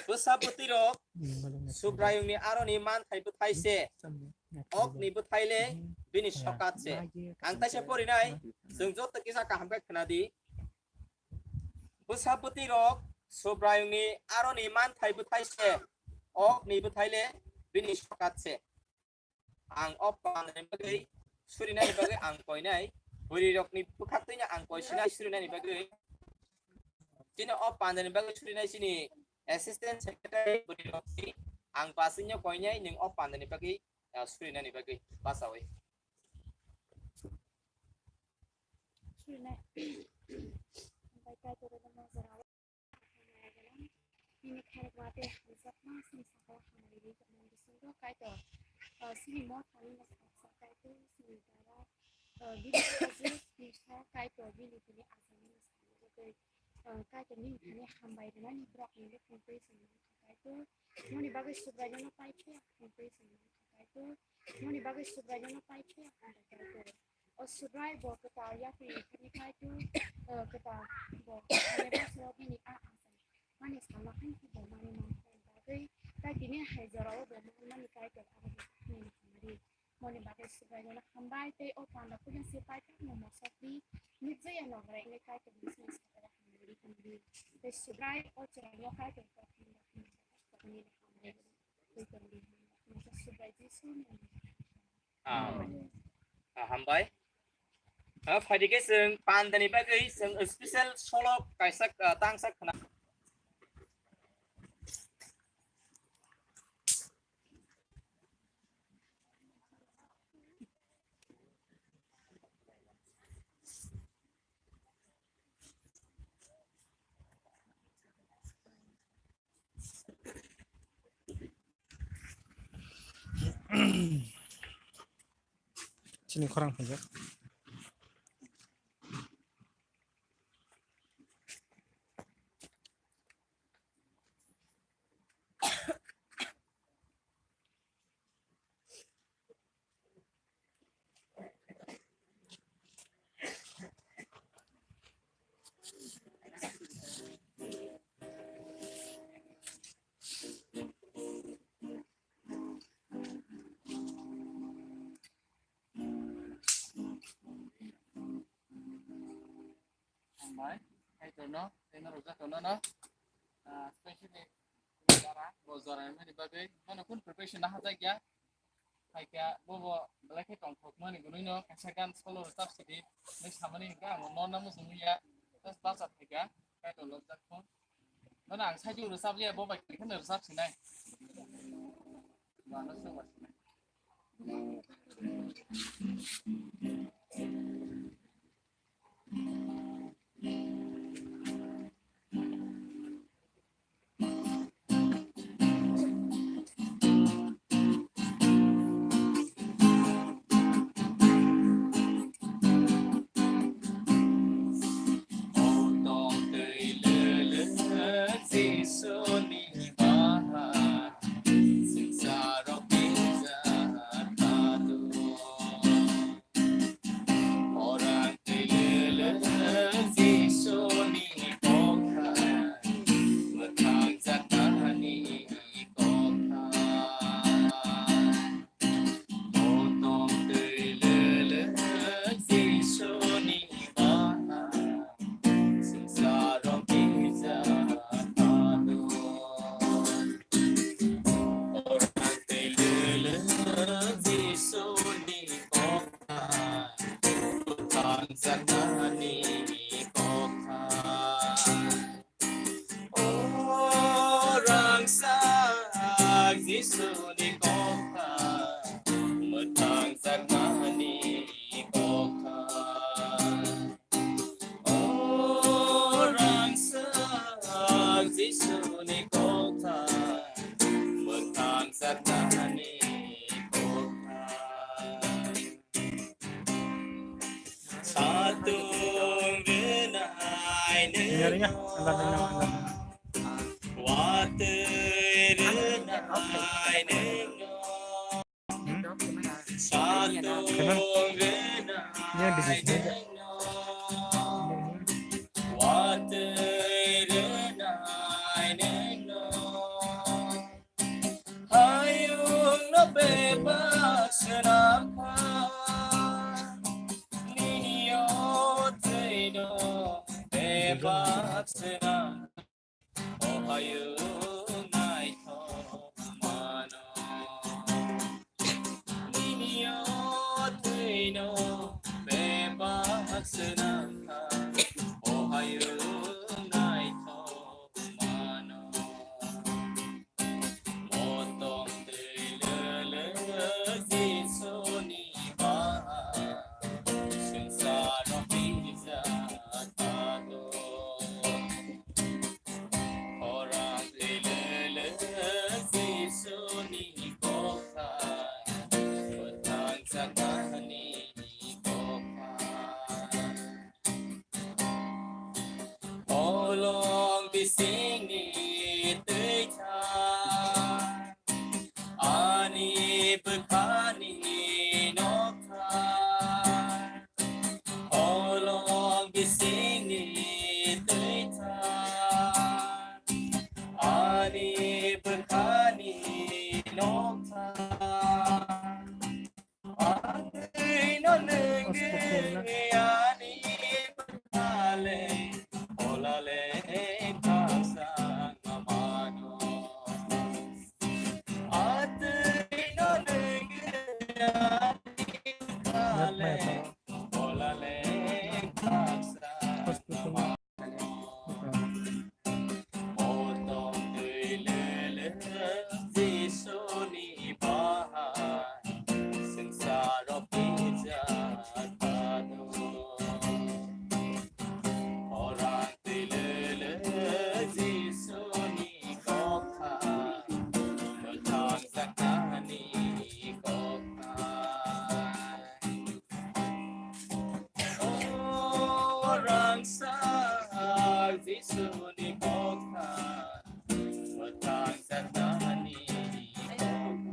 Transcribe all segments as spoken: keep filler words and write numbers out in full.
Bwsa bwtwi rok Subraiyungni aroni manthai bwthai se, okni bwthai le bini sokat se. Ang taisa porinai, chwng joto kisa kaham khe khna di. Bwsa bwtwi rok Subraiyungni aroni manthai bwthai se, okni bwthai le bini sokat se. Ang o pandani bagwi surinani bagwi ang koinai. Bwrwi rokni bwkhaktwino ang koisinai surinani bagwi. Chini o pandani bagwi surinai chini assistant secretary bwrwi rokni ang basingno koinai nwng o pandani bagwi, ah, surinani bagwi bachawi. Surinai. Ang bai kai toro no jora. Nini khairokma tei hamjakma chini sakao hamari rwi tongmani bisingo Kaitor, ah, chini mothani no khaksa Kaitor, chini dara, ah, bini sajwk tisa Kaitor, bini tini achaimani samani bagwi, ah, Kaitor nini thani hambai rwnani borokni bwkhak twi chwng mankha Kaitor, noni bagwi Subraiyungno pai phiya bwkhak twi chwng mankha Kaitor, noni bagwi Subraiyungno pai phiya hambai Kaitor. O Subrai bo kwtal yapri thani Kaitor, eh, kwtal bo thani bosoro bini a achai mani salna haino bo mani mankha bagwi, tai tini hai jorao bo manmani Kaitor abo bo nini hamari. Moni bagwi Subraiyungno hambai tei o panda puila se paithakno mosokdi, nukjaya nogorai wngwi Kaitorni simi sakao hamari tongdi. Tei Subrai o chwraino Kaitor kothoma nini hamari tongdi. Subrai Jisuni Ah, ah, hambai. Ah, phaidi khe chwng pandani bagwi chwng special solo kaisa, ah, tangsa khna. Chini khorang phaijak. Hambai, hai tono, tei norok jotono no, ah, specially bo jora, bo jora mani bagwi, mano kun preparation na hajak ya, hai kya, bo bo belai khe tongthok mani gwnwi no, kaisa gan solo rwchap sidi, nai samani hwnkha ang no na muchung ya, just bacha thai kya, kai to lobjak phone, mano ang sai rwchap ya, bo bai khe rwchap sinai. Mano sung ba sinai. Orang tei lele Jisuni kokha, mwthang jaknani kokha. Botong tei lele Jisuni kokha, swngcharo kisa thado. Orang tei lele Jisuni kokha, mwthang jaknani kokha. O rangchak Jisuni kokha, mwthang jaknani kokha. O rangchak Jisuni kokha, mwthang jaknani kokha. Satung rwnai nwngo, watwi rwnai nwngo. Satung rwnai nwngo, watwi rwnai O hayung naithok mano. Nini o twino bebak swnamkha. O hayung naithok mano. Motom twi lwlwk Jisuni bahai swngcharo pijak kha do. Khorang twi lwlwk Jisuni kothai mwthang jakani kothai. Olong bisingni twi thang ani bwkhani nokha. Olong bisingni twi thang ani bwkhani nokha. Atwino nwng ani bwkhale, olale khaksa mano. Atwino nwng ani bwkhale, olale khaksa mano. Motom twi lwlwk Jisuni bahai swngcharo pijak kha do. Khorang twi lwlwk Jisuni kothai mwthang jakani kothai. O rangchak Jisuni kothai, mwthang jakani kothai.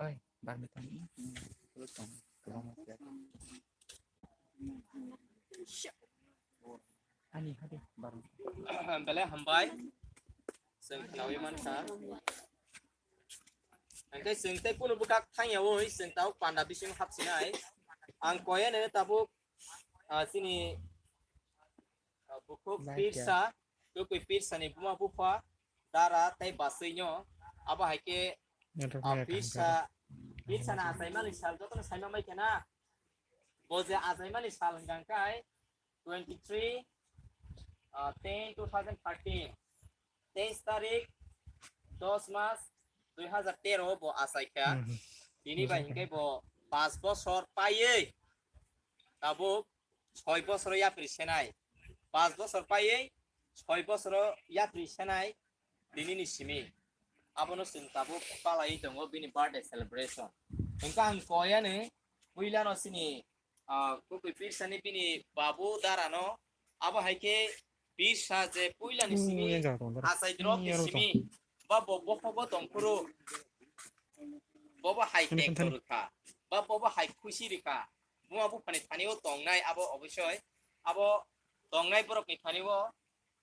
Oi, barmi tong. Ani hade barmi. Belai hambai. Chwng khnawi mankha. Hingke chwng tei kunu bwkhak thangya oi, chwng tabuk panda bisingo hapsinai. Ang koyene tabuk, ah, chini, ah, bukhuk Pirsa, tukui Pirsa ni buma bupha, dara tei basui no. Abo hai khe, ah, Pirsa, Pirsa na achaimani sal jotono saima mai khe na. Bo je achaimani sal hwnkha khe twenty three, ah, ten two thousand thirteen. Teis tarik, dos mas, dui hazar tero bo achai kha. Tini bai hingke bo pas bosor paiye, tabuk soi bosoro yapri senai. Pas bosor paiye, soi bosoro yapri senai, tini ni simi. Abono chwng tabuk palaiwi tongo bini birthday celebration. Hingke ang koyani, puilano chini ah, Kukui Pirsa ni bini babu dara no, abo hai khe Pirsa je puila ni simi achai drop ni simi, ba bo bohogo tong phuru, bobo hai tek rwkha, ba bobo hai khusi rwkha, buma buphani thani o tongnai abo obosoi, abo tongnai borok ni thani o,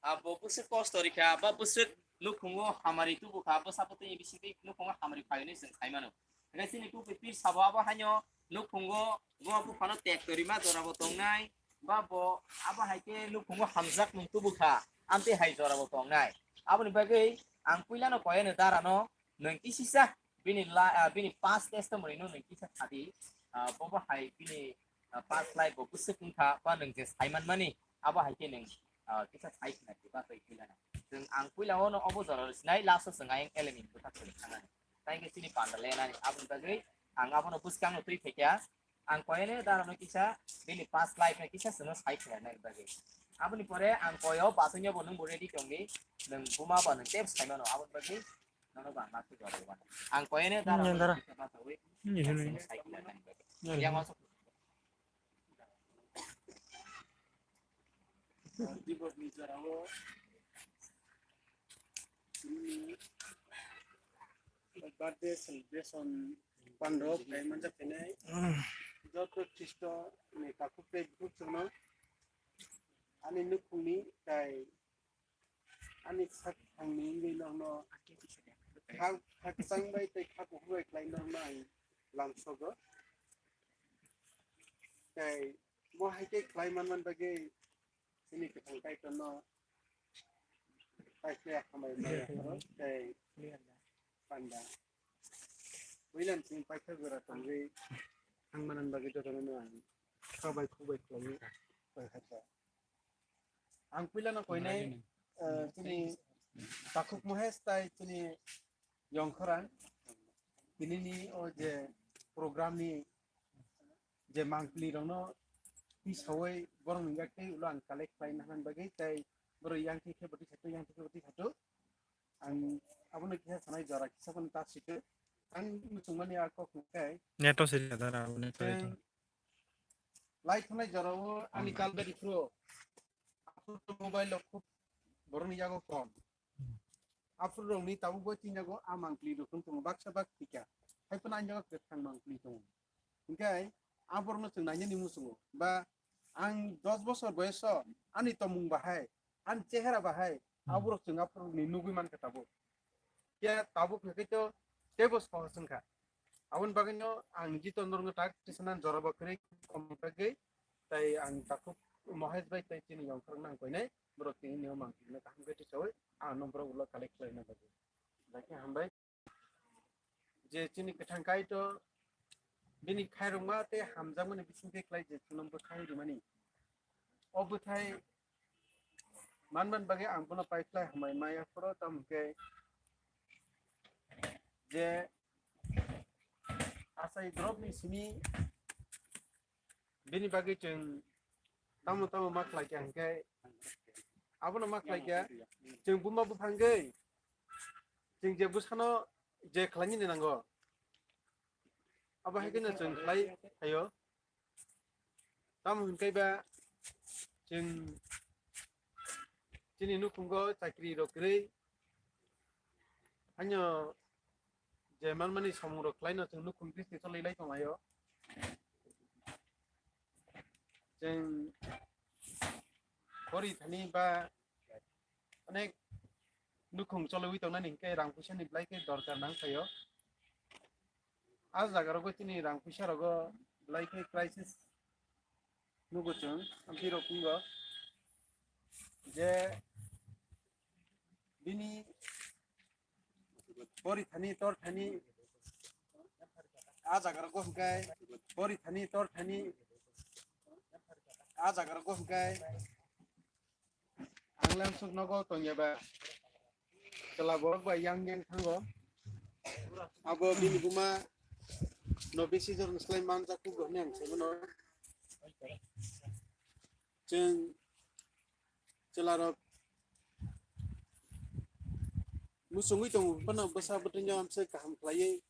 ah, bo bwswk kosto rikha, ba bwswk nukhungo hamari tubukha, bwsa bwtwi bisingtwi nukhungo hamari phaiwi chwng saimano. Hingke chini Kukui Pirsa bo abo haino nukhungo buma buphano tek torima jorabo tongnai, ba bo abo hai khe nukhungo hamjakmung tubukha, amtwi hai jorabo tongnai. Aboni bagwi ang puilano koyano darano nwng kisisa bini la-, ah, bini past testimony no nwng kisa khadi, ah, bobo hai bini ah, past life bo bwswk wngkha, ba nwng je saimanmani, abo hai khe nwng, ah, kisa sai khna khe ba twi khilana. Chwng ang puila o no obo jora rw sinai, last o chwng ayang L M E ni bwkhak chwng thangnani. Tai khe chini panda lenani, aboni bagwi ang abono bwskang no twi phaikha. Ang koyene dara no kisa, bini past life no kisa chwngno sai khna nai bagwi. Aboni pore ang koyo basonyo bo nwng bo ready tongdi, nwng buma ba nwng tep saimano, aboni bagwi. Ang koyene dara. Yang masuk. Birthday celebration pandrop khlai manjak phainai. Joto Khristo ni takhuk tei bukhuk chwngno ani nukhungni tai ani sak thangni wngwi nokno khak, khakchang bai tei kha kuphur bai khlai nokno ang lamsogo. Tei Bo hai khe khlai manman bagwi chini kwthang Kaitorno paikhe hambai maya phoro tei panda. Builam chini paikhe gora tongwi thang manman bagwi jotono ang kha bai khuk bai khlaiwi paikha. Ang puilano koinai, eh, chini Takhuk Mohesh tai chini Yongkhorang, tinini o je program ni je mangpli rokno tisawi borok ni yak tei ulo ang collect khlai na hwnna bagwi tei borok yang thik khe bwtwi khato, yang thik khe bwtwi khato. Ang abono kisa sanai jora kisa phano ta site. Ang muchungmani a kok hwnkhe Neto siri ada ra, neto tei itu. Lai thwnai jorao ani kalbari phuru aphuru mobile rok khub borokni yago kom. Aphuru rokni tabuk bo chini yago a mangpli rok wng tongo baksa bak thika. Hai phano ani yago kwthang mangpli tongo. Hingkhe a borokno chwng nainani muchungo ba ang dos bosor boyoso ani tomung bahai, ani chehera bahai, a borok chwng aphuru rokni nugwi mankha tabuk. Khe tabuk hwnkhe to teibo sohos wngkha. Aboni bagwino ang Jitondorno tak tisanan jorabo kwrwi kom bagwi, tai ang Takhuk Mohesh bai tai chini Yongkhorokno ang koinai, borok tini nio mangpilino kaham khe tisawi, ano borok ulo collect khlaina bagwi. Dakhe hambai. Je chini kwthang Kaitor bini khairokma tei hamjakmani bisingtwi khlai je chwngno bwkhai rimani. O bwthai manman bagwi ang bono paikhlai hambai maya phoro, tamo hwnkhe je achai drop ni simi bini bagwi chwng tamo tamo ma khlai kha hwnkhe abono ma khlai kha, chwng buma buphangwi chwng je bwsano je khlainani nango abo hai kheno chwng khlai phaio. Tamo hwnkhe ba chwng chini nukhungo chakri rok kwrwi, haino je manmani samung rok khlaino chwng nukhung bisti cholwi lai tonglaio. Chwng pori thani ba onek nukhung cholwi tongnani hwnkhe rang puisa ni belai khe dorkar nang phaio. A jaga rogo chini rang puisa rogo belai khe crisis nugo chwng, amtwi rok wngo je bini pori thani tor thani a jaga rogo hwnkhe pori thani tor thani a jaga rogo hwnkhe Ang lang suk nogo tongya ba. Chwla borok bai yang yang thango. Abo bini buma no bisi jor slai manjak kugo hwnwi ang saimano. Chwng chwla rok muchungwi tongo phano bwsa bwtwino amse kaham khlaiwi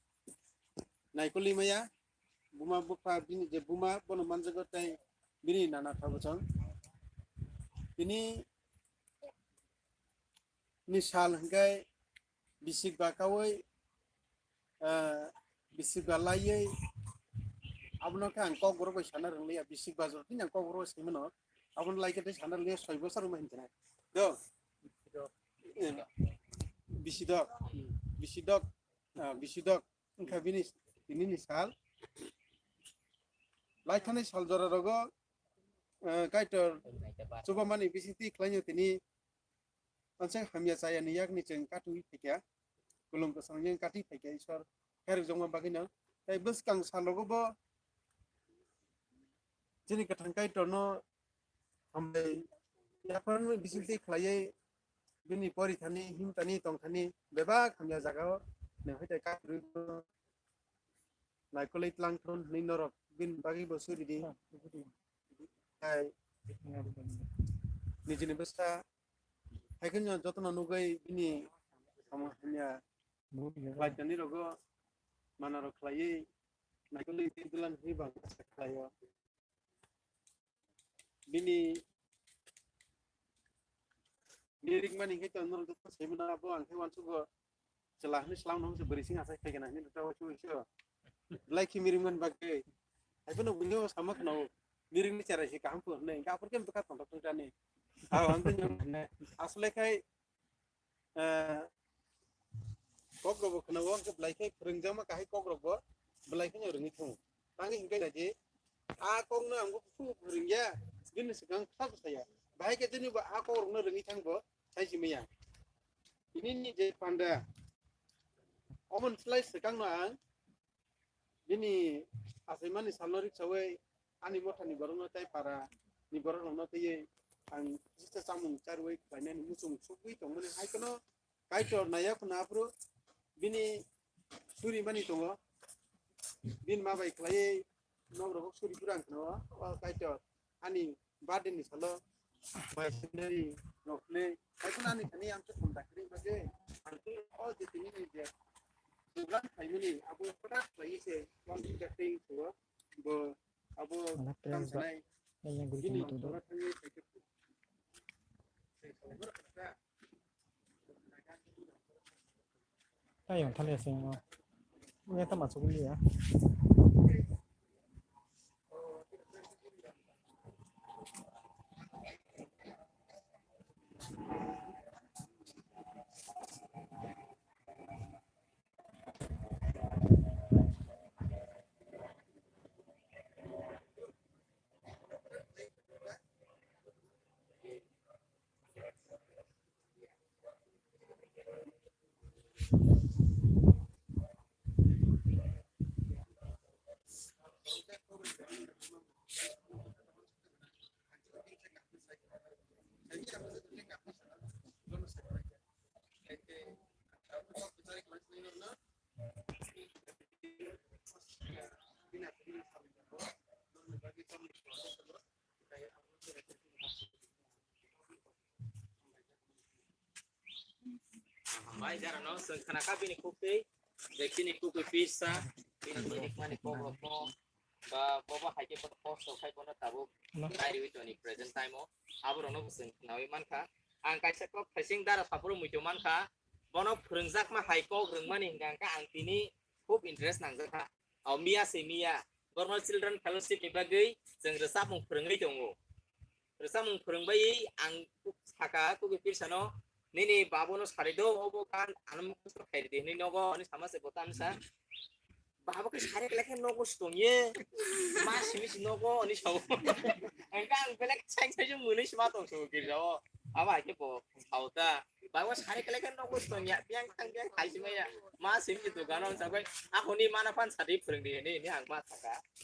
naikolwi maya. Buma bupha bini je buma bono manjago tei bini nana tabuk chwng. Bini ni sal hwnkhe bisik ba kaui, ah, bisik ba laiwi abono khe ang kok borok bai sana rwngliya, bisik ba jora tini ang kok borok bai saimano, abono lai khe tei sana rwngliya soi bosor wngma hinjana. Do? Eh, bisidok, bisidok, ah, bisidok. Wngkha bini, tini ni sal. Laithani sal jora rogo, eh, Kaitor chubamani bisingtwi khlaino tini anse hamya chayani yakni chwng katwi phaikha, kulum kwsang yang katwi phaikha Isor khairokjakma bagwino. Tai bwskang sal rogo bo chini kwthang Kaitorno hambai yaphang bisingtwi khlaiwi bini porithani, himtani, tongthani bebak hamya jagao nang hai tai kakrwi naikolwi tlangthun hwnwi norok bini bagwi bo suridi. Hai nijini bwsa hai kheno jotono nugwi bini samung hamya khlaitani rogo manarok khlaiwi naikolwi twi dulan hwnwi bang khlaio. Bini mirik mani khe to norok joto sai mano abo ang khe uansugo chwla hwnwi slam no se bwrwi sing asai khai gana hwnwi ta uansugo iso belai khe mirik mani bagwi hai phano buino sama khna o mirik ni cherai se kaham khe hwnwi hwnkhe aphuru khe bwkha tongthok tongthani abo ang khe asle khai Eh, kok rok bo khna o, hwnkhe belai khe phwrwngjakma kahai kok rok bo belai kheno rwngwi thango. Tangwi hwnkhe naidi, A kokno ang bo kuchuk bo rwngya, bini swkang kha bo saya. Bahai khe tini bo a kokrokno rwngwi thang bo sai si maya. Tini ni je panda, omon slai swkangno ang bini achaimani salno riksawi ani mothani borokno tei para ni borok rokno twiwi ang jesa chamung charwi khlainani muchung sugwi tongmani hai kheno Kaitor naiya khuna aphuru bini suri mani tongo. Bini ma bai khlaiwi nok rok suri phuru ang khna o, o Kaitor ani birthday ni salo bai sendari rok le. Kaitor ani thani ang to contact kri bagwi ang to o je tini ni je program khaimani abo kotak khlaiwi se contact kri tongo. Bo abo Mana tam price ba? Sanai Yang yang guri bini tunggu tunggu. Tongo thangwi khaikhe. Ayong thani asing mo. Ini tama sukuli ya. Bai jara no seng khana ka bini kuk tei, je chini kuk tei pisa, bini bini mani kok rok no, ba bobo hai khe bono post rok khai bono tabuk. No. Nai riwi toni present time o, abo rok no seng khnawi mankha. Ang kaisa kok thaising dara saporo muitu mankha, bono phwrwngjakma hai kok rwngmani hwnkha hwnkha ang tini khub interest nangjakha. O miya se miya, Borno Children Fellowship ni bagwi chwng rwchapmung phwrwngwi tongo. Rwchapmung phwrwngbai ang saka kuki pirsano, "Nini babono sari do, obo gan ano mukhusto khairi di," hinwi nogo, ani sama se bo tamsa. Babo khe sari khlai khe nogo sitongye, ma simi si nogo, ani sao. Ang ka ang belek saing saing mwnwi sima tong so girjao. Aba ke bo sao ta. Babo sari khlai khe nogo sitongya, piang thang piang khai sima ya. Ma simi si dogano sa koi, "Ahoni mana phan sari phwrwng di," hinwi, hinwi ang ma saka.